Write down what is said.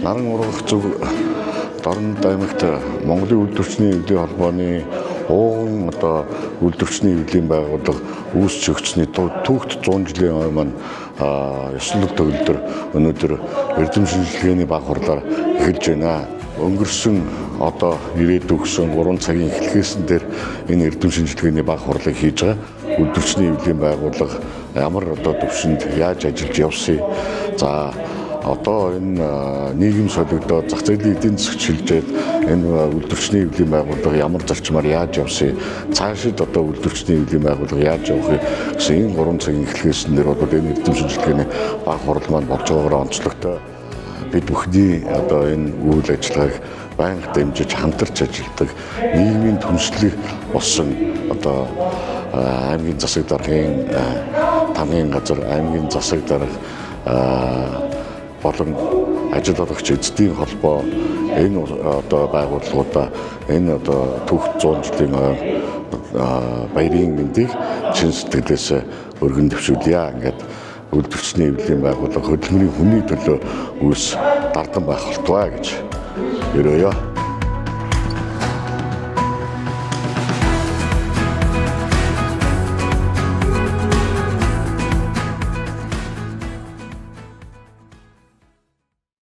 Наран ургах зүг Дорнод аймагт Монголын үйлдвэрчний эвлийн холбооны ууган одоо үйлдвэрчний эвлийн байгууллага үүсч өгчний түүхт 100 жилийн ой маань ёслол төгөлдөр өнөөдөр эрдэм шинжилгээний баг хурлаар эхэлж байна. Өнгөрсөн одоо ирээдүйн гэсэн 3 цагийн эхлэхээс дээр энэ эрдэм шинжилгээний баг хурлыг хийж байгаа. Үйлдвэрчний эвлийн байгууллага ямар одоо төвшөнд яаж ажиллаж явсан. За одоо энэ нийгэм солигдоод зах зээлийн эдийн засагт шилжээд энэ үйлдвэрчний эвлийн байгууллага ямар зарчмаар яаж явсан, цаашид одоо үйлдвэрчний эвлийн байгууллага яаж явах вэ гэсэн энэ 3 цагийн эхлэхээс нэр бол энэ эрдэм шинжилгээний баг хурал маань болж байгаагаар онцлогтой. Бид бүхний одоо энэ үйл ажиллагааг байнга дэмжиж хамтарч ажилладаг нийгмийн түншлэг болсон одоо аймгийн засаг даргын тамгын газар, аймгийн засаг дарга болон ажил олгогч эзэдийн холбоо энэ одоо байгууллагуудаа энэ одоо түүх 100 жилийн баярын мэндийг чин сэтгэлээс өргөн дэвшүүлье. Ингээд үйлдвэрчний эвлийн байгууллага хөдөлмөрийн хүний төлөө үйлс дардан байх болтугай гэж ерөөе.